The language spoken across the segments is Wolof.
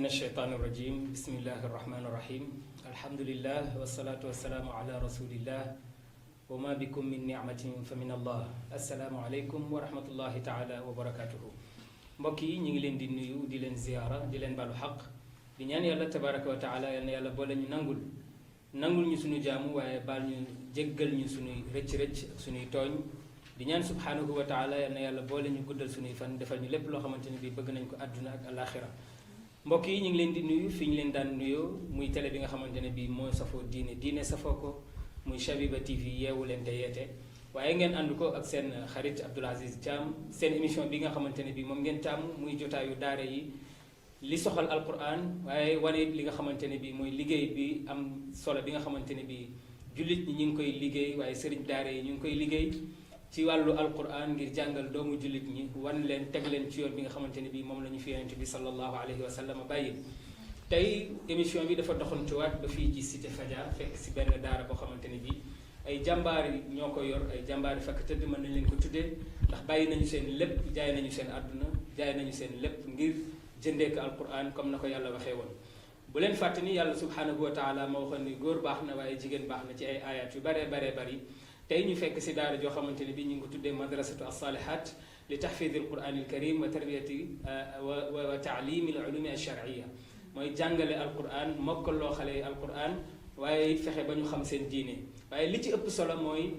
من الشيطان الرجيم بسم الله الرحمن الرحيم الحمد لله والصلاة والسلام على رسول الله وما بكم من نعمة فمن الله السلام عليكم ورحمة الله تعالى وبركاته mbokk yi ñu ngi leen di nuyu di leen ziyaara di leen balu xaq di ñaan yàlla tabaraka wa taala yal na yàlla boole ñu nangul ñu suñu jaamu waaye baal ñu jéggal ñu suñuy rëcc-rëcc ak suñuy tooñ di ñaan subhanahu wa taala yal na yàlla boole ñu guddal suñuy fan defal ñu lépp loo xamante ne bi bëgg nañ ko àdduna ak alaxira mbokk yi ñu ngi leen di nuyu fi ñu leen daan nuyoo muy télé bi nga xamante ne bi mooy safoo diine safoo ko muy Shabiba TV yeewu leen te yeete waaye ngeen ànd ko ak seen xarit Abdoul Aziz Thiam seen émission bi nga xamante ne bi moom ngeen taamu muy jotaayu daara yi li soxal alquran waaye wane li nga xamante ne bi mooy liggéey bi am solo bi nga xamante ne bi jullit ñi ñu ngi koy liggéey waaye sëriñ daara yi ñu ngi koy liggéey ci wàllu alquran ngir jàngal doomu jullit ñi wan leen teg leen ci yoon bi nga xamante ne bi moom la ñu fi yonent bi sallallahu alayhi wa sallam bàyyi tey émission bi dafa doxantuwaat ba fii ci cité Fadia fekk si benn daara boo xamante ne bi ay jàmbaar yi ñoo ko yor ay jàmbaar yi fakk tëdd mën nañ leen ko tuddee ndax bàyyi nañu seen lépp jaay nañu seen àdduna jaay nañu seen lépp ngir jëndee ko alquran comme na ko yàlla waxee woon bu leen fàtte ni yàlla subhanahu wa taala moo waxoon ni góor baax na waaye jigéen baax na ci ay ayat yu baree bari tey ñu fekk si daara joo xamante ne bi ñu ngi ko tuddee madrasatu as-salihat li tahfidi alquran alkarim wa tarbiyati wa taalimi al ulumi alshar'iyya mooy jàngale alquran mokkaloo xale alquran waaye fexe ba ñu xam seen diine waaye li ci ëpp solo mooy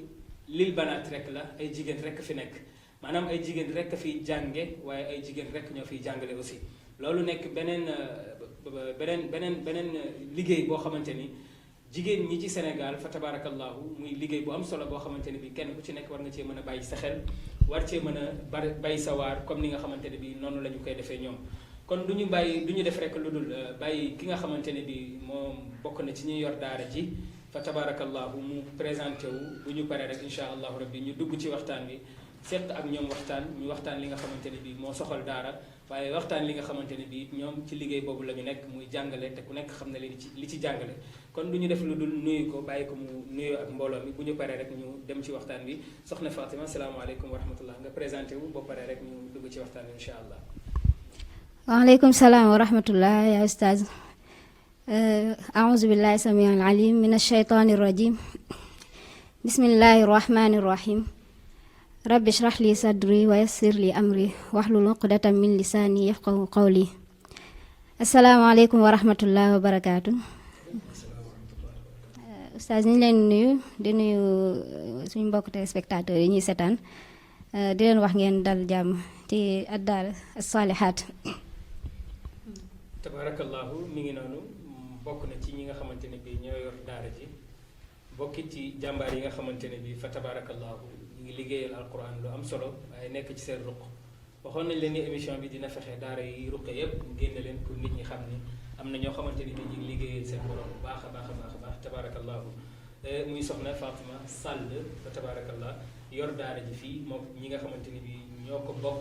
lil banaat rek la ay jigéen rek fi nekk maanaam ay jigéen rek fiy jànge waaye ay jigéen rek ñoo fiy jàngale aussi loolu nekk beneen liggéey boo xamante ni jigéen ñi ci Sénégal fa tabarakallahu muy liggéey bu am solo boo xamante ne bi kenn ku ci nekk war nga cee mën a bàyyi sa xel war cee mën a bàyyi sa waar comme ni nga xamante ne bi noonu la ñu koy defee ñoom kon du ñu def rek lu dul bàyyi ki nga xamante ne bi moom bokk na ci ñuy yor daara ji fa tabarakallahu mu présenté wu bu ñu paree rek insha allahu rabbi ñu dugg ci waxtaan bi seet ak ñoom ñu waxtaan li nga xamante ne bi moo soxal daara waaye waxtaan li nga xamante ne bi ñoom ci liggéey boobu la ñu nekk muy jàngale te ku nekk xam na li ci jàngale kon du ñu def lu dul nuyu ko bàyyi ko mu nuyoo ak mbooloo mi bu ñu paree rek ñu dem ci waxtaan bi soxna Fatima asalaamaaleykum wa rahmatullah nga présenté wu boo paree rek ñu dugg ci waxtaan bi insha allah. waaleykum salaam wa rahmatullah ya ustaz aouzu billahi samiil alim min ashaytaani rajim bismillahi rahmani rahim rabbi shrah li sadri wa yassir li amri wahlul uqdatan min lisaani yafqahu qawli asalaamaaleykum wa rahmatullah wa barakaatu ustaz ñu leen nuyu di nuyu suñu mbokk téléspectateurs yi ñuy seetaan di leen wax ngeen dal jàmm ci daara as-Salihat tabarakallahu mi ngi noonu bokk na ci ñi nga xamante ne bi ñoo yor daara ji bokki ci jàmbaar yi nga xamante ne bi fa tabarakallahu ñu ngi liggéeyal alquran lu am solo waaye nekk ci seen ruq waxoon nañ leen ni émission bi dina fexe daara yi ruqe yépp génne leen pour nit ñi xam ni am na ñoo xamante ni bi ñu ngi liggéeyal seen borom bu baax a baax tabarakallahu muy soxna Fatima Sall fa tabarakallah yor daara ji fii moom ñi nga xamante ni bi ñoo ko bokk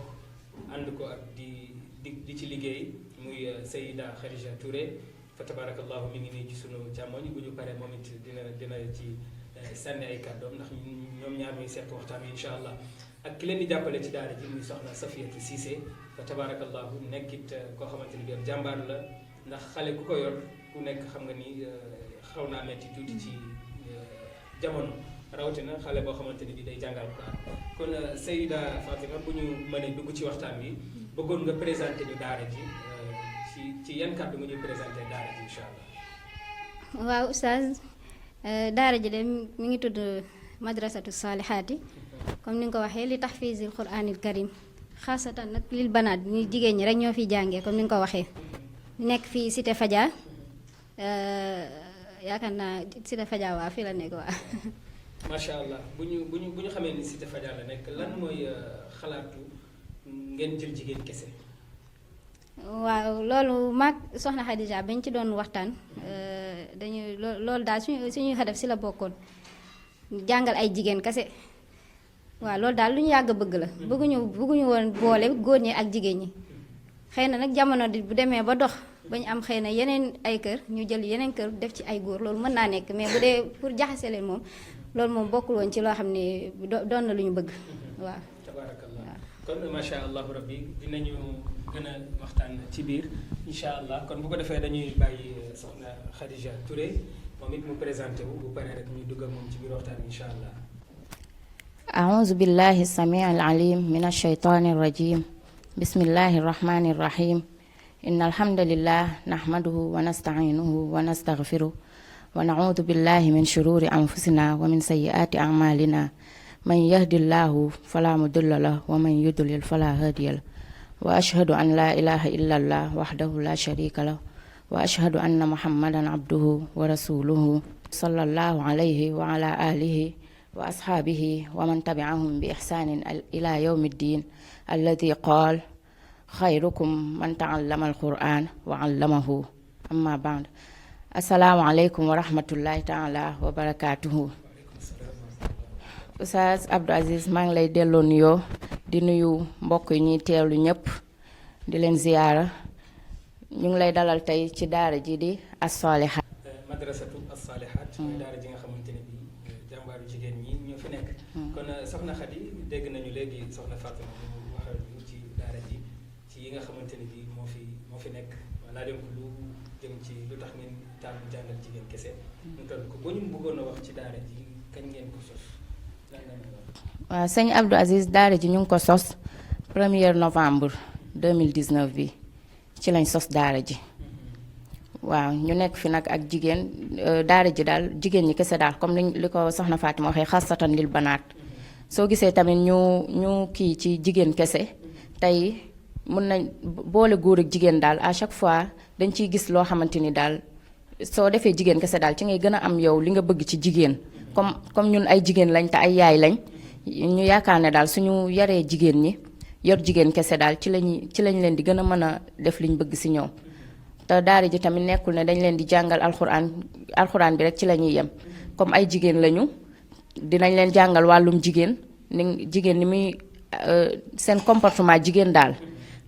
ànd ko ak di ci liggéey muy Sayida Khadija Touré fa tabarakallahu mi ngi nii ci sunu càmmoñ bu ñu paree moom it dina ci sànni ay kàddoom ndax ñoom ñaar ñuy seq waxtaan wi insha allah ak ki leen di jàppale ci daara ji muy soxna Safiyatu Cissé fa tabarakallahu nekkit koo xamante ni bi ab jàmbaar la ndax xale ku ko yor ku nekk xam nga ni xaw naa metti tuuti ci jamono rawatina xale boo xamante ni bi day jàngal Alxuraan kon Sayida Fatima bu ñu mënee dugg ci waxtaan wi bëggoon nga présenté ñu daara ji ci yan kàddu nga ñuy présenté daara ji insha allah. waaw ustaz daara ji de mi ngi tudd madrasatu salihaati comme ni nga ko waxee li tahfizil quraanil karim xaasatan nag lil banaat ñi jigéen ñi rek ñoo fiy jàngee comme ni nga ko waxee nekk fii cité Fadia yaakaar naa cité Fadia waa fii la nekk waa. macha allah bu ñu xamee ni cité Fadia la nekk lan mooy xalaatu ngeen jël jigéen kese. waaw loolu maag soxna Khadija bañ ci doon waxtaan dañuy loolu daal suñuy xadaf si la bokkoon jàngal ay jigéen kese waaw loolu daal lu ñu yàgg bëgg la bëgguñu woon boole góor ñi ak jigéen ñi xëy na nag jamono di bu demee ba dox ba ñu am xëy na yeneen ay kër ñu jël yeneen kër def ci ay góor loolu mën naa nekk mais bu dee pour jaxase leen moom loolu moom bokkul woon ci loo xam ne doon na lu ñu bëgg waaw. tabarakallah kon macha allahu rabbi dinañu gën a waxtaan ci biir incha allah kon bu ko defee dañuy bàyyi soxna Khadija Touré moom it mu présenté wu bu paree rek ñu dugg ak moom ci biir waxtaan incha allah. أعوذ بالله السميع العليم من الشيطان الرجيم بسم الله الرحمن الرحيم إن الحمد لله نحمده ونستعينه ونستغفره ونعوذ بالله من شرور أنفسنا ومن سيئات أعمالنا من يهد الله فلا مضل له ومن يضلل فلا هادي له وأشهد أن لا إله إلا الله وحده لا شريك له وأشهد أن محمدا عبده ورسوله صلى الله عليه وعلى آله وأصحابه ومن تبعهم بإحسان إلى يوم الدين الذي قال خيركم من تعلم القرآن وعلمه أما بعد السلام عليكم ورحمة الله تعالى وبركاته Oustaz Abdou Aziz maa ngi lay delloo nuyoo di nuyu mbokk yi ñuy teewlu ñëpp di leen ziyaara ñu ngi lay dalal tey ci daara ji di as-Salihat madrasatu as-Salihat mooy daara ji nga xamante ne bi jàmbaaru jigéen ñi ñoo fi nekk kon soxna Khady dégg nañu léegi soxna Fatima mu waxal ñu ci daara ji ci yi nga xamante ne bi moo fi nekk laa dem ko lu jëm ci lu tax ngeen taamu jàngal jigéen kese ñu toll ko boo ñu bëggoon a wax ci daara ji kañ ngeen ko sos waaw sëñ Abdou Aziz daara ji ñu ngi ko sos 1er novembre 2019 bi ci lañ sos daara ji waaw ñu nekk fi nag ak jigéen daara ji daal jigéen ñi kese daal comme li ko soxna Fatima waxee xasatan lil banaat soo gisee tamit ñu kii ci jigéen kese tey mun nañ boole góor ak jigéen daal à chaque fois dañ ciy gis loo xamante ni daal soo defee jigéen kese daal ci ngay gën a am yow li nga bëgg ci jigéen comme ñun ay jigéen lañ te ay yaay lañ ñu yaakaar ne daal suñu yaree jigéen ñi yor jigéen kese daal ci lañ leen di gën a mën a def liñ bëgg si ñoom te daara ji tamit nekkul ne dañ leen di jàngal alxuraan bi rek ci la ñuy yem comme ay jigéen lañu dinañ leen jàngal wàllum jigéen ni muy seen comportement jigéen daal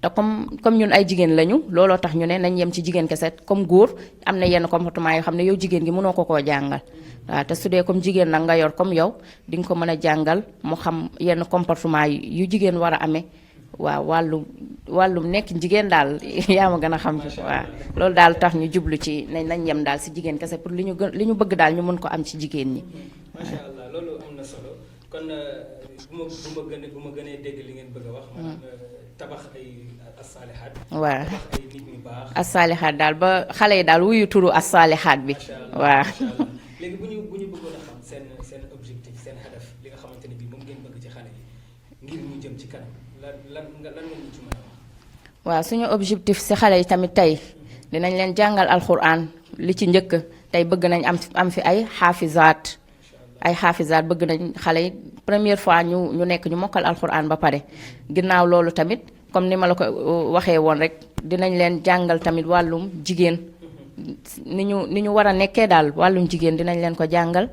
te comme ñun ay jigéen lañu looloo tax ñu ne nañ yem ci jigéen kese comme góor am na yenn comportement yoo xam ne yow jigéen gi mënoo ko koo jàngal waaw te su dee comme jigéen nag nga yor comme yow di nga ko mën a jàngal mu xam yenn comportement yu jigéen war a amee waaw wàllum nekk jigéen daal yaa ma gën a xam waaw loolu daal tax ñu jublu ci nañ yem daal si jigéen kese pour li ñu bëgg daal ñu mën ko am ci jigéen ñi. macha allah loolu am na solo kon bu ma gënee dégg li ngeen bëgg a wax. tabax ay as-Salihat. waaw tabax ay nit ñu baax. as-Salihat daal ba xale yi daal wuyu turu as-Salihat bi. waaw. léegi bu ñu bëggoon a xam seen objectif seen hadaf li nga xamante ne bii moom ngeen bëgg ci xale yi ngir ñu jëm ci kanam lan nga ñu ci mën a wax. waaw suñu objectif si xale yi tamit tey dinañ leen jàngal alxuraan li ci njëkk tey bëgg nañ am fi ay xaafizaat bëgg nañ xale yi première fois ñu nekk ñu mokkal alxuraan ba pare ginnaaw loolu tamit comme ni ma la ko waxee woon rek dinañ leen jàngal tamit wàllum jigéen ni ñu war a nekkee daal wàllum jigéen dinañ leen ko jàngal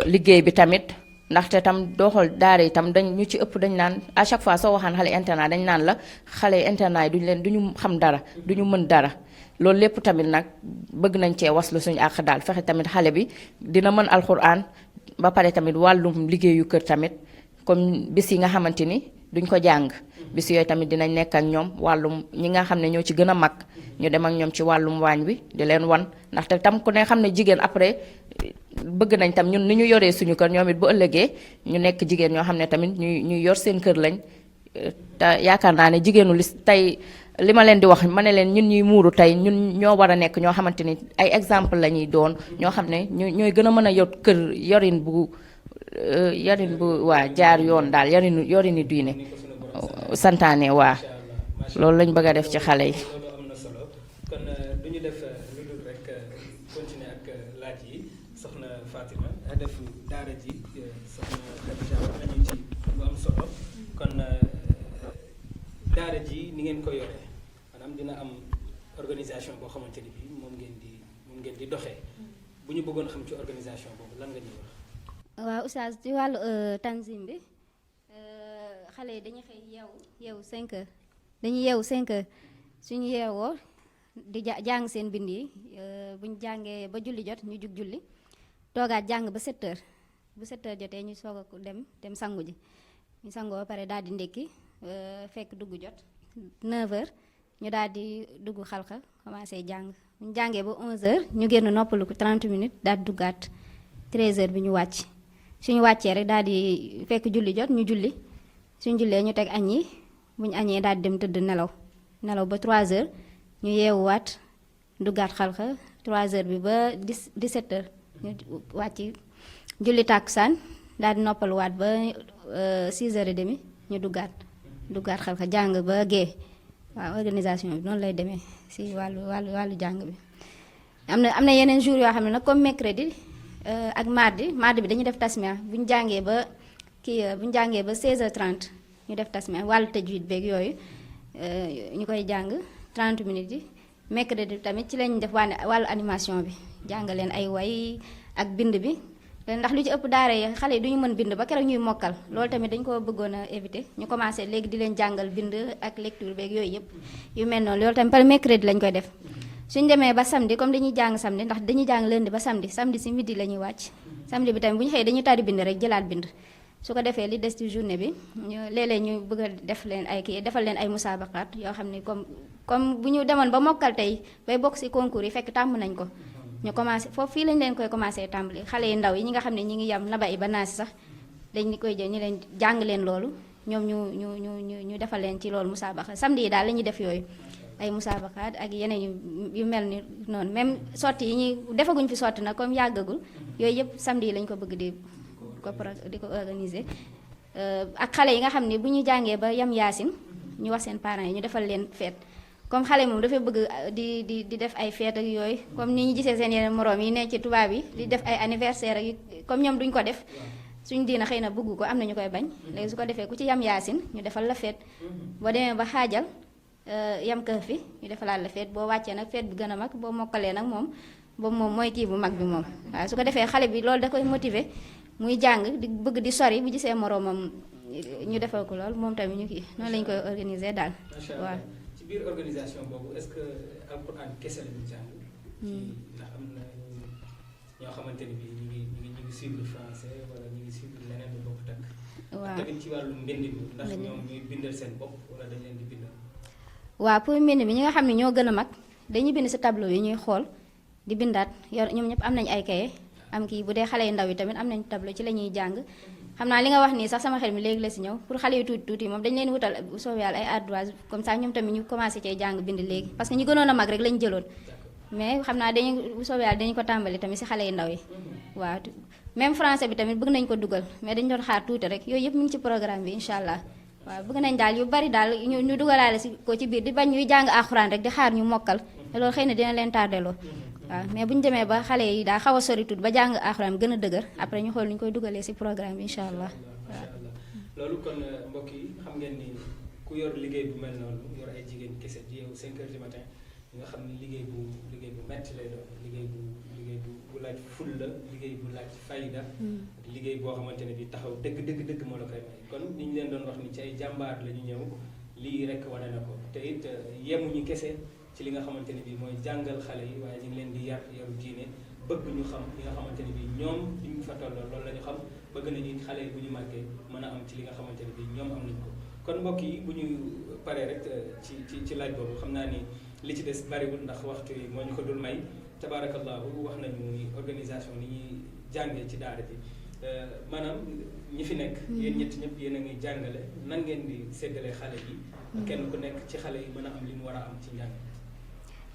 liggéey bi tamit ndaxte tam doo xool daara yi tam ñu ci ëpp dañ naan à chaque fois soo waxaan xale internat dañ naan la xale internat yi duñu xam dara duñu mën dara loolu lépp tamit nag bëgg nañ cee waslu suñu àq daal fexe tamit xale bi dina mën alxuraan ba pare tamit wàllum liggéeyu kër tamit comme bis yi nga xamante ni duñ ko jàng bis yooyu tamit dinañ nekk ak ñoom wàllum ñi nga xam ne ñoo ci gën a mag ñu dem ak ñoom ci wàllum waañ wi di leen wan ndaxte tam ku ne xam ne jigéen après bëgg nañ tam ñun ni ñu yoree suñu kër ñoom it bu ëllëgee ñu nekk jigéen ñoo xam ne tamit ñuy yor seen kër lañ te yaakaar naa ne jigéenu tey li ma leen di wax ma ne leen ñun ñuy muuru tey ñun ñoo war a nekk ñoo xamante ni ay exemple la ñuy doon ñoo xam ne ñooy gën a mën a yor kër yorin bu waa jaar yoon daal yorini diine santaane waa loolu lañ bëgg a def ci xale yi. loolu am na solo kon du ñu def lu dul rek continuer ak laaj yi soxna Fatima def daara ji soxna Khadija wax nañu ci lu am solo kon daara ji ni ngeen ko yoree maanaam dina am organisation boo xamante ni bii moom ngeen di doxee bu ñu bëggoon xam ci organisation boobu lan nga ñuy wax. waaw oustaz ci wàllu tanzim bi xale yi dañuy xëy yeewu 5 heures dañuy yeewu 5 heures suñu yeewoo di jàng seen bind yi bu ñu jàngee ba julli jot ñu jug julli toogaat jàng ba 7 heures bu 7 heures jotee ñu soog a dem sangu ji ñu sangoo ba pare daal di ndékki fekk dugg jot 9h ñu daal di dugg xalxa commencé jàng bu ñu jàngee ba 11h ñu génn noppalu ko 30 minutes daal di duggaat 13h bi ñu wàcc suñu wàccee rek daal di fekk julli jot ñu julli suñu jullee ñu teg añ yi bu ñu añee daal di dem tëdd nelaw ba 3h ñu yeewuwaat duggaat xalxa 3h bi ba 17h ñu wàcc julli tàkkusaan daal di noppaluwaat ba 6h30 ñu duggaat xalxa jàng ba gee waaw organisation bi noonu lay demee si wàllu jàng bi. am na yeneen jours yoo xam ne nag comme mercredi ak mardi bi dañuy def tasmia bu ñu jàngee ba 16h30 ñu def tasmia wàllu tajwid beeg yooyu ñu koy jàng 30 minutes yi. mercredi tamit ci lañ def wàllu animation bi jàngal leen ay way ak bind bi ndax lu ci ëpp daara yi xale yi duñu mën bind ba keroog ñuy mokkal loolu tamit dañ ko bëggoon a éviter ñu commencé léegi di leen jàngal bind ak lecture beeg yooyu yëpp yu mel noonu loolu tamit par mercredi lañ koy def suñ demee ba samedi comme dañuy jàng samedi ndax dañuy jàng lundi ba samedi si midi la ñuy wàcc samedi bi tamit bu ñu xëyee dañuy tari bind rek jëlaat bind su ko defee li des ci journée bi léeg-léeg ñu bëgg a defal leen ay musaabaqaat yoo xam ne comme bu ñu demoon ba mokkal tey bay bokk ci concours yi fekk tàmm nañ ko ñu commencé foofu fii lañ leen koy commencé tàmbali xale yu ndaw yi ñi nga xam ne ñi ngi yam naba yi ba naasi sax dañ koy jël ñu leen jàng leen loolu ñoom ñu defal leen ci loolu musaabaqa samedi yi daal la ñuy def yooyu ay musaabaqaat ak yeneen yu mel ni noonu même sotti yi ñuy defaguñ fi sotti nag comme yàggagul yooyu yëpp samedi yi lañ ko bëgg di ko organiser ak xale yi nga xam ne bu ñu jàngee ba yam yaasin ñu wax seen parents yi ñu defal leen fête comme xale moom dafay bëgg di def ay fête ak yooyu comme ni ñu gisee seen yeneen moroom yi nekk ci tubaab yi di def ay anniversaire ak comme ñoom duñ ko def suñ diina xëy na bëgg ko am na ñu koy bañ léegi su ko defee ku ci yam yaasin ñu defal la fête boo demee ba xaajal yam kër fi ñu defalaat la fête boo wàccee nag fête bi gën a mag boo mokkalee nag moom boobu moom mooy kii bu mag bi moom waaw su ko defee xale bi loolu da koy motiver muy jàng di bëgg di sori bu gisee moroomam ñu defal ko lool moom tamit ñu kii noonu lañu koy organiser daal waaw. ci biir organisation boobu est-ce que alxuraan kese la ñu jàng. ndax am na ñoo xamante ni bii ñu ngi suivre français wala ñu ngi suivre leneen lu bokkut ak. waaw tamit ci wàllu mbind mi ndax ñoom ñuy bindal seen bopp wala dañ leen di bindal. waaw pour mbind mi ñi nga xam ne ñoo gën a mag dañuy bind ci tableau yi ñuy xool di bindaat yor ñoom ñëpp am nañu ay kaye am kii bu dee xale yu ndaw yi tamit am nañu tableau ci la ñuy jàng xam naa li nga wax nii sax sama xel mi léegi la si ñëw pour xale yu tuuti moom dañ leen wutal bu soobee yàlla ay ardoise comme ça ñoom tamit ñu commencé cee jàng bind léegi parce que ñi gënoon a mag rek lañu jëloon mais xam naa bu soobee yàlla dañu ko tàmbali tamit si xale yu ndaw yi waaw même français bi tamit bëgg nañ ko dugal mais dañu doon xaar tuuti rek yooyu yëpp mu ngi ci programme bi incha allah waaw bëgg nañ daal yu bari daal ñu dugalaale si ko ci biir di bañ ñuy jàng alxuraan rek di xaar ñu mokkal te loolu xëy na dina leen tardeloo waaw mais bu ñu demee ba xale yi daa xaw a sori tuut ba jàng alxuraan gën a dëgër après ñu xool ñu koy dugalee si programme bi incha allah waaw. loolu kon mbokk yi xam ngeen ni ku yor liggéey bu mel noonu yor ay jigéen kese di yow 5 heures du matin nga xam ni liggéey bu metti lay doon liggéey bu laaj ful la liggéey bu laaj fayda liggéey boo xamante ne bi taxaw dëgg moo la koy may kon ni ñu leen doon wax ni ci ay jàmbaar la ñu ñëw lii rek wane na ko te it yemuñu kese ci li nga xamante ne bi mooy jàngal xale yi waaye ñu ngi leen di yaru diine bëgg ñu xam li nga xamante ne bi ñoom li ñu fa tolloo loolu la ñu xam bëgg nañu xale yi bu ñu màggee mën a am ci li nga xamante ne bi ñoom am nañ ko kon mbokk yi bu ñu paree rek ci laaj boobu xam naa ni li ci des bariwul ndax waxtu yi moo ñu ko dul may tabaarakallaahu wax nañu ni organisation ni ñuy jàngee ci daara ji maanaam ñi fi nekk yéen ñett ñëpp yéen a ngi jàngale nan ngeen di séddale xale yi kenn ku nekk ci xale yi mën a am li mu war a am ci njàng.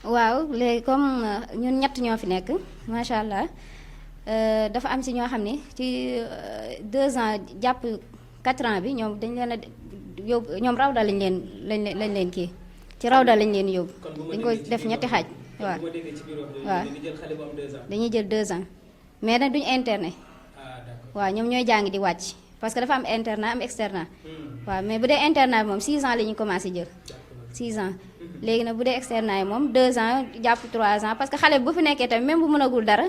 waaw léegi comme ñun ñett ñoo fi nekk macha allah dafa am si ñoo xam ne ci 2 ans jàpp 4 ans bi ñoom dañ leen a yóbbu ñoom rawda lañ leen kii ci rawda lañ leen yóbbu. dañ ko def ñetti xaaj. waaw waaw dañuy jël 2 ans mais nag duñu internet. waaw ñoom ñooy jàng di wàcc parce que dafa am internat am externat. waaw mais bu dee internat bi moom 6 ans la ñuy commencé jël 6 ans. léegi nag bu dee externat yi moom 2 ans jàpp 3 ans parce que xale bu fi nekkee tamit même bu mënagul dara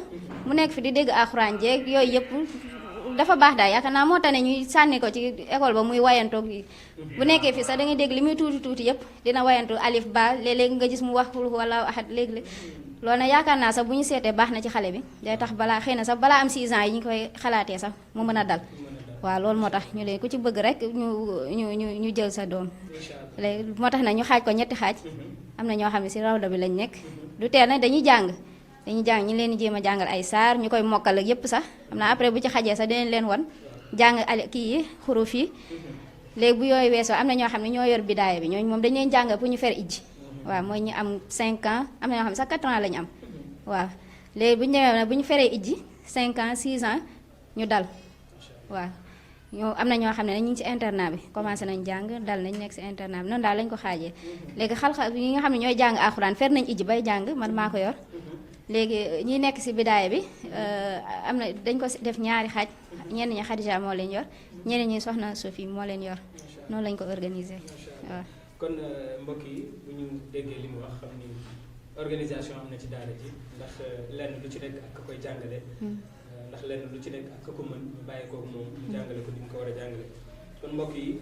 mu nekk fi di dégg alxuraan jeeg yooyu yëpp dafa baax daal yaakaar naa moo tax ne ñuy sànni ko ci école ba muy wayantoog yi bu nekkee fi sax da ngay dégg li muy tuuti yëpp dina wayantu alif ba léeg-léeg nga gis mu wax xul wala ahad léegi loolu nag yaakaar naa sax bu ñu seetee baax na ci xale bi day tax balaa xëy na sax balaa am 6 ans yi ñu koy xalaatee sax mu mën a dal waaw loolu moo tax ñu leen ku ci bëgg rek ñu jël sa doom léegi moo tax na ñu xaaj ko ñetti xaaj am na ñoo xam ne si rawda bi lañ nekk du teel nag dañuy jàng ñu leen di jéem a jàngal ay saar ñu koy mokkal ak yépp sax am na après bu ci xajee sax dinañ leen wan jàng kii yi xuruf yi léegi bu yooyu weesoo am na ñoo xam ne ñoo yor bidaaya bi ñooñu moom dañ leen jàngal pour ñu fer ijji waaw mooy ñu am 5 ans am na ñoo xam ne sax 4 ans lañu am waaw léegi bu ñu demee nag bu ñu feree ijji 5 ans 6 ans ñu dal waaw ñoo am na ñoo xam ne ñu ngi ci internat bi commencé nañ jàng dal nañ nekk ci internat bi noonu daal lañ ko xaajee léegi xalxa yi nga xam ne ñooy jàng alxuraan fer nañ ijji bay jàng man maa ko yor léegi ñi nekk ci bidaaya bi am na dañ ko def ñaari xaaj ñenn ñi Khadija moo leen yor ñeneen ñi soxna Sophie moo leen yor noonu lañ ko organisé waaw. kon mbokk yi bu ñu déggee li mu wax xam ni organisation am na ci daara ji ndax lenn lu ci nekk ak ka koy jàngale. ndax lenn lu ci nekk ak ka ko mën ñu bàyyi ko moom mu jàngale ko ni mu ko war a jàngale. kon mbokk yi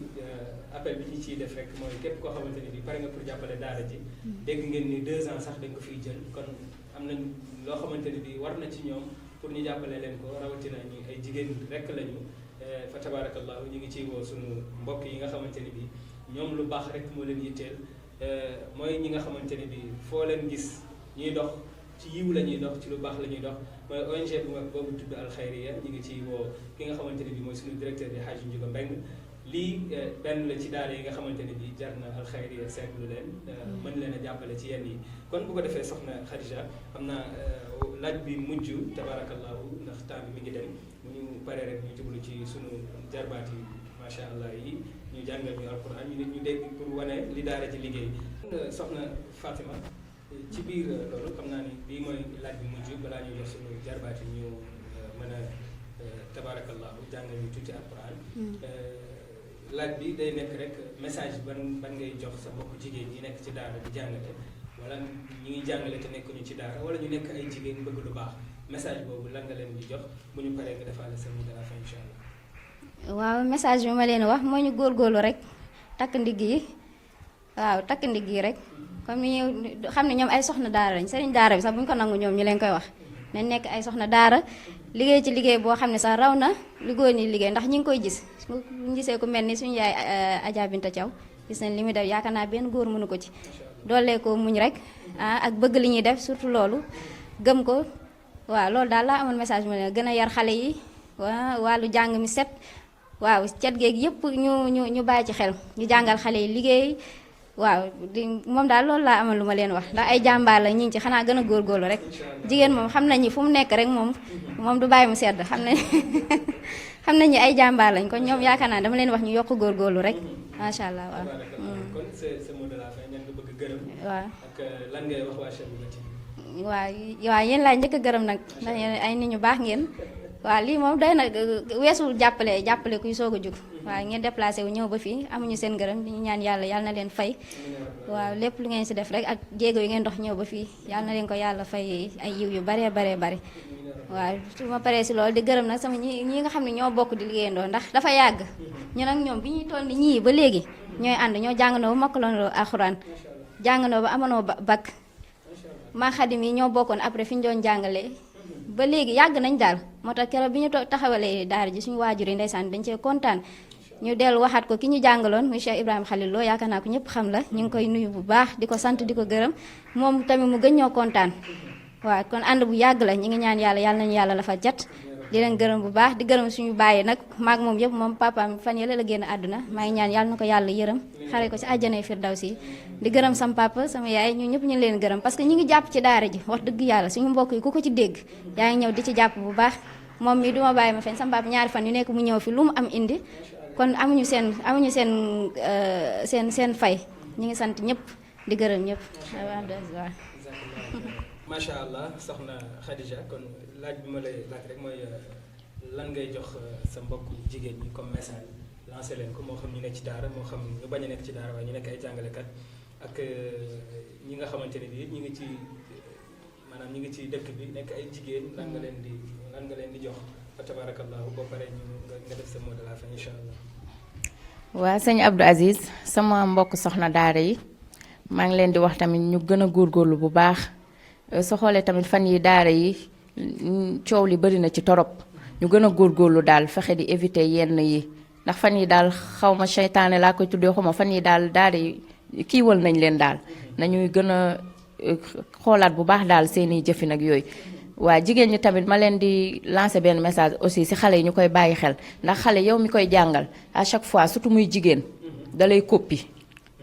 appel bi ñu ciy def rek mooy képp koo xamante ni bi pare nga pour jàppale daara ji. dégg ngeen ni 2 ans sax dañ ko fiy jël kon am nañ loo xamante ni bi war na ci ñoom pour ñu jàppale leen ko rawatina ñu ay jigéen rek lañu fa tabarakallahu ñu ngi ciy woo sunu mbokk yi nga xamante ni bi ñoom lu baax rek moo leen yitteel mooy ñi nga xamante ni bi foo leen gis ñuy dox ci yiw la ñuy dox ci lu baax la ñuy dox mooy ONG bu mag boobu tudd alxayriya ñu ngi ciy woo ki nga xamante ni bi mooy suñu directeur di Hadji Ndiouga Mbeng lii benn la ci daara yi nga xamante ne bi jar na alxayriya seetlu leen mën leen a jàppale ci yenn yi kon bu ko defee soxna Khadija xam naa laaj bi mujj tabarakallahu ndax temps bi mi ngi dem bu ñu paree rek ñu jublu ci sunu jarbaat yi macha allah yi ñu jàngal ñu alquran ñu nit ñu dégg pour wane li daara ci liggéey soxna Fatima ci biir loolu xam naa ni bii mooy laaj bi mujj balaa ñu jox sunu jarbaat yi ñu mën a tabarakallahu jàngal ñu tuuti alquran laaj bi day nekk rek message ban ngay jox sa mbokku jigéen ñi nekk ci daara di jàngale wala ñi ngi jàngale te nekkuñu ci daara wala ñu nekk ay jigéen bëgg lu baax message boobu lan nga leen di jox bu ñu paree nga defaale sa mot de la fin incha allah. waaw message bi ma leen wax moo ñu góorgóorlu rek takk ndigg yi waaw takk ndigg yi rek comme ni ñu xam ne ñoom ay soxna daara lañ sëriñ daara bi sax bu ñu ko nangu ñoom ñu leen koy wax nañ nekk ay soxna daara liggéey ci liggéey boo xam ne sax raw na li góor ñi liggéey ndax ñi ngi koy gis bu ñu gisee ku mel ni suñu yaay Adja Binta Thiaw gis nañ li muy def yaakaar naa benn góor mënu ko ci doolee ko muñ rek ak bëgg li ñuy def surtout loolu gëm ko waaw loolu daal laa amoon message mu ne gën a yar xale yi waaw wàllu jàng mi set waaw cet geeg yëpp ñu bàyyi ci xel ñu jàngal xale yi liggéey waaw moom daal loolu laa amoon lu ma leen wax ndax ay jàmbaar la ñu ngi ci xanaa gën a góorgóorlu rek jigéen moom xam nañu fu mu nekk rek moom du bàyyi mu sedd xam nañu ay jàmbaar lañ kon ñoom yaakaar naa dama leen wax ñu yokk góorgóorlu rek macha allah waaw. kon c'est mot de la fin ñan nga bëgg gërëm. waaw ak lan ngay wax waa Cheikh Louga TV. waaw yéen laa njëkk a gërëm nag ndax yéen ay nit ñu baax ngeen. waaw lii moom doy na weesul jàppale kuy soog a jug waaw ngeen déplacé wu ñëw ba fii amuñu seen gërëm di ñu ñaan yàlla na leen fay waaw lépp lu ngeen si def rek ak jéego yi ngeen dox ñëw ba fii yàlla na leen ko yàlla fay ay yiw yu baree bari waaw su ma paree si loolu di gërëm nag sama ñi nga xam ne ñoo bokk di liggéeyandoo ndax dafa yàgg ñu nag ñoom bi ñuy toll ni ñii ba léegi ñooy ànd ñoo jàngandoo ba mokkaloondoo alxuraan jàngandoo ba amanoo bac maa xadim yi ñoo bokkoon après fi ñu doon jàngalee ba léegi yàgg nañ daal moo tax keroog bi ñu taxawalee daara ji suñu waajur yi ndeysaan dañ cee kontaan ñu dellu waxaat ko ki ñu jàngaloon muy Cheikh Ibrahima Khalil Lo yaakaar naa ko ñëpp xam la ñu ngi koy nuyu bu baax di ko sant di ko gërëm moom tamit mu gën ñoo kontaan waaw kon ànd bu yàgg la ñu ngi ñaan yàlla nañu yàlla la fa jat di leen gërëm bu baax di gërëm suñu bàyyi nag maag moom yëpp moom papaam fan yële la génn àdduna maa ngi ñaan yàlla na ko yàlla yërëm xare ko ci àjjanay firdawsi di gërëm sam papa sama yaay ñu ñëpp ñu leen gërëm parce que ñu ngi jàpp ci daara ji wax dëgg yàlla suñu mbokk yi ku ko ci dégg yaa ngi ñëw di ci jàpp bu baax moom mi duma bàyyi ma fen sam papa ñaari fan yu nekk mu ñëw fi lu mu am indi kon amuñu seen fay ñu ngi sant ñëpp di gërëm ñëpp waaw macha allah soxna Khadija kon laaj bi ma lay laaj rek mooy lan ngay jox sa mbokk jigéen ñi comme message lancé leen ko moo xam ñu nekk ci daara moo xam ñu bañ a nekk ci daara waaye ñu nekk ay jàngalekat ak ñi nga xamante ne bii ñu ngi ci maanaam ñu ngi ci dëkk bi nekk ay jigéen lan nga leen di jox fa tabarakallahu boo paree nga def sa mot de la fin incha allah. waa sëñ Abdou Aziz sama mbokk soxna daara yi maa ngi leen di wax tamit ñu gën a góorgóorlu bu baax soo xoolee tamit fan yi daara yi coow li bari na ci torop ñu gën a góorgóorlu daal fexe di éviter yenn yi ndax fan yi daal xaw ma seytaane laa koy tuddee xaw ma fan yi daal di kiiwal nañ leen daal nañuy gën a xoolaat bu baax daal seeni jëfin ak yooyu. waa jigéen ñi tamit ma leen di lancer benn message aussi ci xale yi ñu koy bàyyi xel ndax xale yow mi koy jàngal à chaque fois surtout muy jigéen da lay copie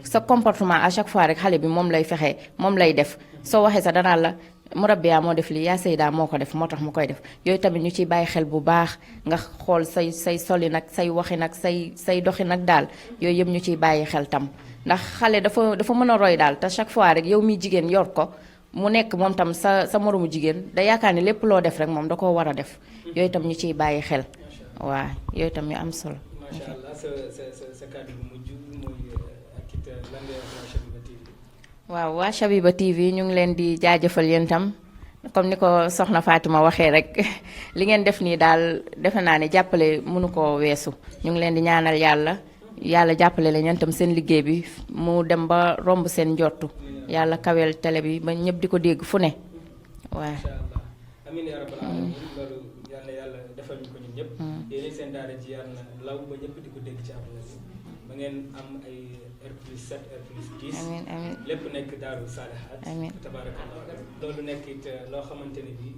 sa comportement à chaque fois rek xale bi moom lay fexe moom lay def soo waxee sa danaan la murabbiya moo def lii yaa Seyda moo ko def moo tax mu koy def yooyu tamit ñu ciy bàyyi xel bu baax nga xool say soli nag say waxi nag say doxi nag daal yooyu yëpp ñu ciy bàyyi xel tam ndax xale dafa mën a roy daal te chaque fois rek yow miy jigéen yor ko mu nekk moom tam sa moromu jigéen da yaakaar ni lépp loo def rek moom da koo war a def yooyu tam ñu ciy bàyyi xel waaw yooyu tam yu am solo. macha allah sa kàddu bu mujj mooy ak it lan ngay wax waa Chabiba TV. waaw waa Chabiba TV ñu ngi leen di jaajëfal yéen tam comme ni ko soxna Fatima waxee rek li ngeen def nii daal defe naa ne jàppale mënu koo weesu ñu ngi leen di ñaanal yàlla jàppale la ñeen tam seen liggéey bi mu dem ba romb seen njortu yàlla kaweel télé bi ba ñëpp di ko dégg fu ne waaw. incha allah amiin yaa rabbal alamin loolu yàlla defal ñu ko ñun ñëpp. yéen seen daara ji yàlla law ba ñëpp di ko dégg ci àdduna bi ba ngeen am ay R+7 R+10. amiin amiin lépp nekk daaru saalihaat. amiin tabaarakallah loolu nekk it loo xamante ne bi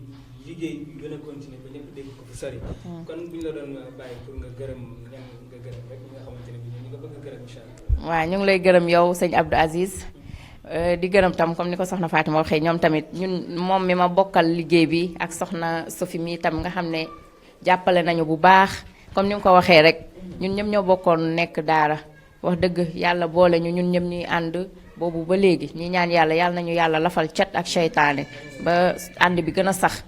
liggéey bi gën a continuer ba ñëpp dégg ko fu sori. kon bu ñu la doon bàyyi pour nga gërëm ñan nga gërëm rek ñi nga xamante ne bi ñun ñu nga bëgg a gërëm incha allah. waaw ñu ngi lay gërëm yow sëñ Abdou Aziz. di gërëm tam comme ni ko soxna Fatima waxee ñoom tamit ñun moom mi ma bokkal liggéey bi ak soxna Sophie mi tam nga xam ne jàppale nañu bu baax comme ni mu ko waxee rek ñun ñëpp ñoo bokkoon nekk daara wax dëgg yàlla boole ñu ñun ñëpp ñuy ànd boobu ba léegi ñi ñaan yàlla nañu yàlla lafal cat ak seytaane ba ànd bi gën a sax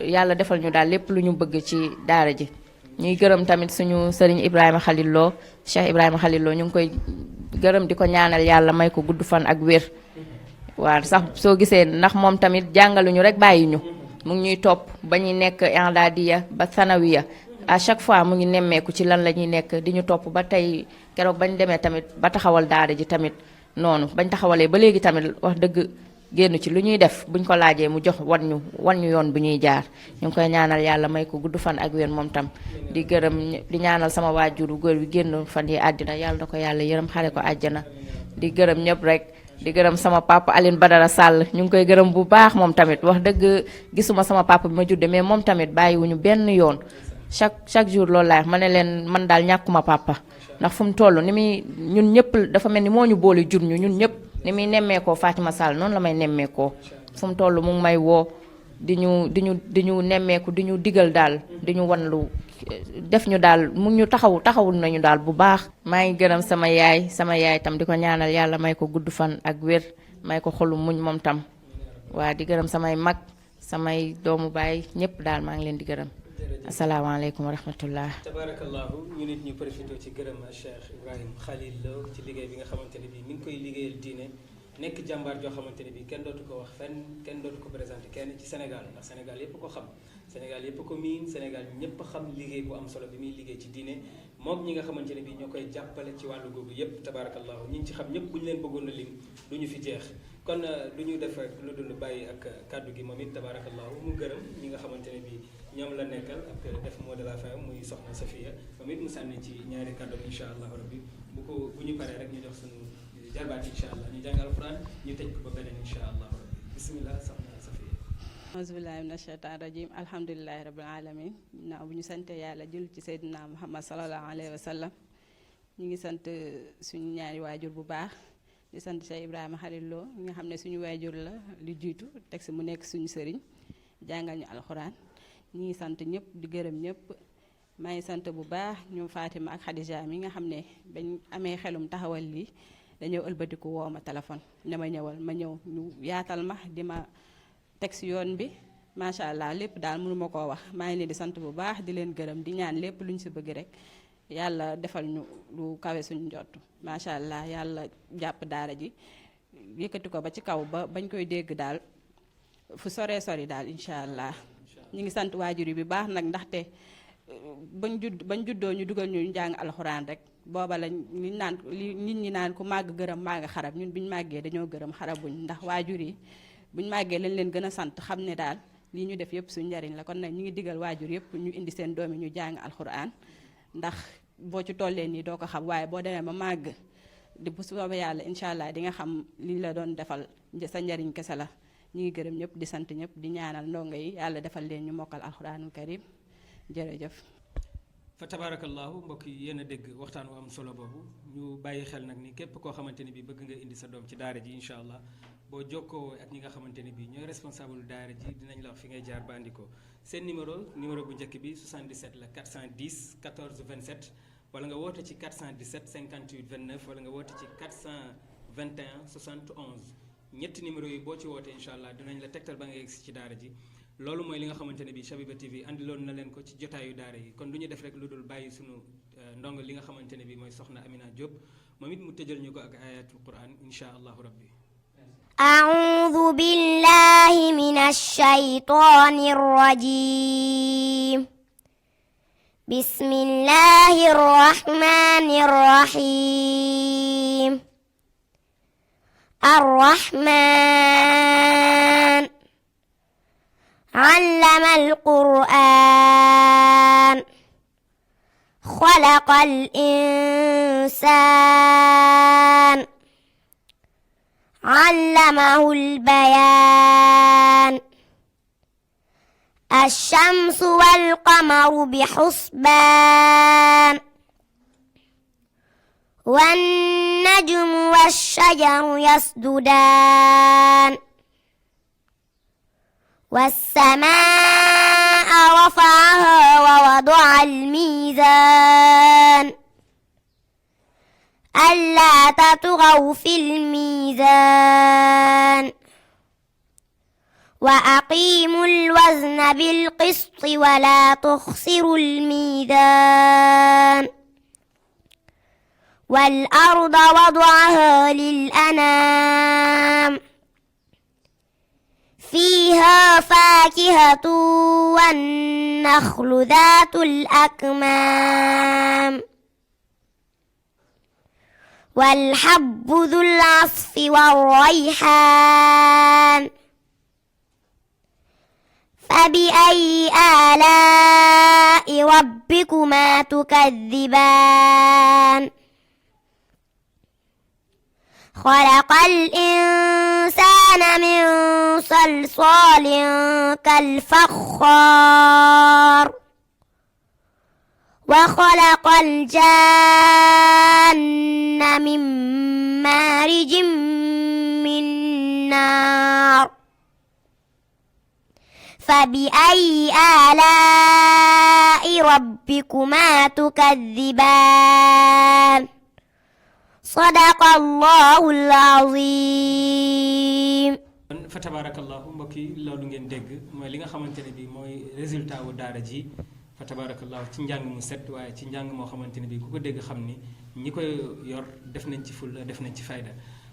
yàlla defal ñu daal lépp lu ñu bëgg ci daara ji. ñuy gërëm tamit suñu sëriñ Ibrahima Khalil Lo Cheikh Ibrahima Khalil Lo ñu ngi koy gërëm di ko ñaanal yàlla may ko gudd fan ak wér waaw sax soo gisee ndax moom tamit jàngaluñu rek bàyyi ñu mu ngi ñuy topp ba ñuy nekk i'dadiya ba sanawiya à chaque fois mu ngi nemmeeku ci lan la ñuy nekk di ñu topp ba tey keroog bañ demee tamit ba taxawal daara ji tamit noonu bañ taxawalee ba léegi tamit wax dëgg génn ci lu ñuy def buñ ko laajee mu jox wan ñu yoon bu ñuy jaar ñu ngi koy ñaanal yàlla may ko gudd fan ak wér moom tam di gërëm di ñaanal sama waajuru góor bi génn fan yi àddina yàlla na ko yàlla yërëm xare ko àjjana di gërëm ñëpp rek di gërëm sama papa Aline Badara Sall ñu ngi koy gërëm bu baax moom tamit wax dëgg gisuma sama papa bi ma judde mais moom tamit bàyyiwuñu benn yoon chaque jour loolu laay ma ne leen man daal ñàkkuma papa ndax fu mu toll ni muy ñun ñëpp dafa mel ni moo ñu boole jur ñun ñëpp ni muy nemmeekoo Fatima Sall noonu la may nemmeekoo fu mu toll mu ngi may woo di ñu nemmeeku di ñu digal daal di ñu wan lu def ñu daal mu ñu taxawul nañu daal bu baax. maa ngi gërëm sama yaay tam di ko ñaanal yàlla may ko gudd fan ak wér may ko xolu muñ moom tam waa di gërëm samay mag samay doomu baay ñëpp daal maa ngi leen di gërëm. asalaamaaleykum wa rahmatullah. tabarakallahu ñu nit ñu profité ci gërëm Cheikh Ibrahima Khalil Lo ci liggéey bi nga xamante ne bii mi ngi koy liggéeyal diine nekk jàmbaar joo xamante ne bii kenn dootu ko wax fenn kenn dootu ko présenté kenn ci Sénégal ndax Sénégal yépp ko xam Sénégal yépp ko miin Sénégal ñépp xam liggéey bu am solo bi muy liggéey ci diine moom ñi nga xamante ne bii ñoo koy jàppale ci wàllu googu yépp tabarakallahu ñi ngi ci xam ñépp bu ñu leen bëggoon a lim du ñu fi jeex kon lu ñu def rek lu dul bàyyi ak kàddu gi moom it tabarakallahu mu gërëm ñi nga xamante ne bii ñoom la nekkal ak def mot de la fin muy soxna Safia moom it mu sànni ci ñaari kàddu incha allah rabbi bu ñu paree rek ñu jox suñu jarbaat incha allah ñu jàng alquran ñu tëj ko ba beneen incha allah rabbi bismillah soxna Safia. auzubillahi mina shaytaan rajim alhamdulilahi rabbil alamin naaw bu ñu sante yàlla jul ci seydina muhammad salallahu alayhi wa sallam ñu ngi sant suñu ñaari waajur bu baax di sant Cheikh Ibrahima Khalil Lo nga xam ne suñu waajur la li jiitu teg si mu nekk suñu sëriñ jàngal ñu alxuraan ñi ngi sant ñëpp di gërëm ñëpp maa ngi sant bu baax ñoom Fatima ak Khadija mi nga xam ne bañ amee xelum taxawal lii dañoo ëlbatiku woo ma téléphone ne ma ñëwal ma ñëw ñu yaatal ma di ma teg si yoon bi macha allah lépp daal mënu ma koo wax maa ngi leen di sant bu baax di leen gërëm di ñaan lépp lu ñu si bëgg rek yàlla defal ñu lu kawe suñu njott macha allah yàlla jàpp daara ji yëkkati ko ba ci kaw ba bañ koy dégg daal fu soree sori daal incha allah. ñu ngi sant waajur yi bi baax nag ndaxte bañ juddoo ñu dugal ñu njàng alxuraan rek booba la nit ñi naan ku màgg gërëm maa nga xarab ñun biñu màggee dañoo gërëm xarabuñ ndax waajur yi buñ màggee lañ leen gën a sant xam ne daal lii ñu def yëpp suñu njariñ la kon nag ñu ngi digal waajur yëpp ñu indi seen doom yi ñu jàng alxuraan ndax boo ci tollee nii doo ko xam waaye boo demee ba màgg di bu soobee yàlla incha allah di nga xam liñ la doon defal sa njariñ kese la. ñu ngi gërëm ñëpp di sant ñëpp di ñaanal ndongo yi yàlla defal leen ñu mokkal alxuraanul karim jërëjëf. fa tabarakallahu mbokk yi yéen a dégg waxtaan wu am solo boobu ñu bàyyi xel nag ni képp koo xamante ni bi bëgg nga indi sa doom ci daara ji incha allah boo jokkoo ak ñi nga xamante ni bi ñooy responsable daara ji dinañ la wax fi ngay jaar ba andi ko seen numéro bu njëkk bi 77 la 410 14 27 wala nga woote ci 417 58 29 wala nga woote ci 421 71 ñetti numéro yi boo ci wootee incha allah dinañ la tegtal ba nga yegg si ci daara ji loolu mooy li nga xamante ne bi Shabiba TV andiloon na leen ko ci jotaayu daara yi kon du ñu def rek lu dul bàyyi sunu ndongo li nga xamante ne bi mooy soxna Amina Diop moom it mu tëjal ñu ko ak ayatul quran incha allahu rabbi. أعوذ بالله من الشيطان الرجيم بسم الله الرحمن الرحيم الرحمن علم القرآن خلق الإنسان علمه البيان الشمس والقمر بحسبان والنجم والشجر يسجدان والسماء رفعها ووضع الميزان ألا تطغوا في الميزان وأقيموا الوزن بالقسط ولا تخسروا الميزان والأرض وضعها للأنام فيها فاكهة والنخل ذات الأكمام والحب ذو العصف والريحان فبأي آلاء ربكما تكذبان خلق الإنسان من صلصال كالفخار وخلق الجان من مارج من نار فبأي آلاء ربكما تكذبان صدق الله العظيم. fa tabarakallahu mbokk yi loolu ngeen dégg mooy li nga xamante ne bi mooy résultat wu daara ji fa tabarakallahu ci njàng mu set waaye ci njàng moo xamante ne bi ku ko dégg xam ni ñi koy yor def nañ ci fulla def nañ ci fayda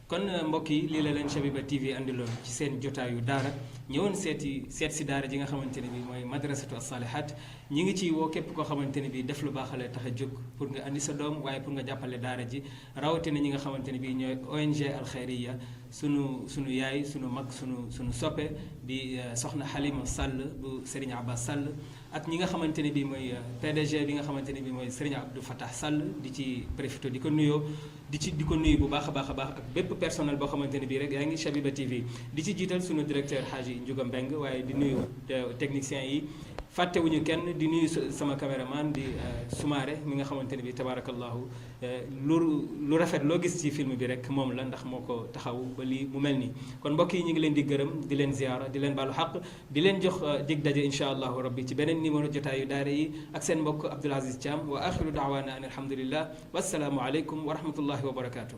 kon mbokk yi lii la leen Shabiba TV andiloon ci seen jotaayu daara ñëwoon seet si daara ji nga xamante ne bi mooy madrasatu as-salihat ñi ngi ci woo képp koo xamante ne bi def lu baaxale tax a jóg pour nga andi sa doom waaye pour nga jàppale daara ji rawatina ñi nga xamante ne bi ñooy ONG Al Khairiyya sunu yaay sunu mag sunu soppe di soxna Halima Sall bu Serigne Abbas Sall ak ñi nga xamante ne bi mooy PDG bi nga xamante ne bi mooy Serigne Abdou Fatah Sall di ci profité di ko nuyoo di ko nuyu bu baax a baax a baax ak bépp personnel boo xamante ne bii rek yaa ngi Shabiba TV di ci jiital sunu directeur Hadji Ndiouga Mbeng waaye di nuyu techniciens yi fàttewuñu kenn di nuyu sama caméraman di Soumaré mi nga xamante ne bii tabarakallahu lu rafet loo gis ci film bi rek moom la ndax moo ko taxaw ba lii mu mel nii kon mbokk yi ñu ngi leen di gërëm di leen ziyaara di leen baalu xaq di leen jox dig daje incha allahu rabbi ci beneen numéro jotaayu daara yi ak seen mbokk Abdoul Aziz Thiam wa axiru daawaana an alhamdulillah wassalaamu aleykum wa rahmatullahi wa barakaatu.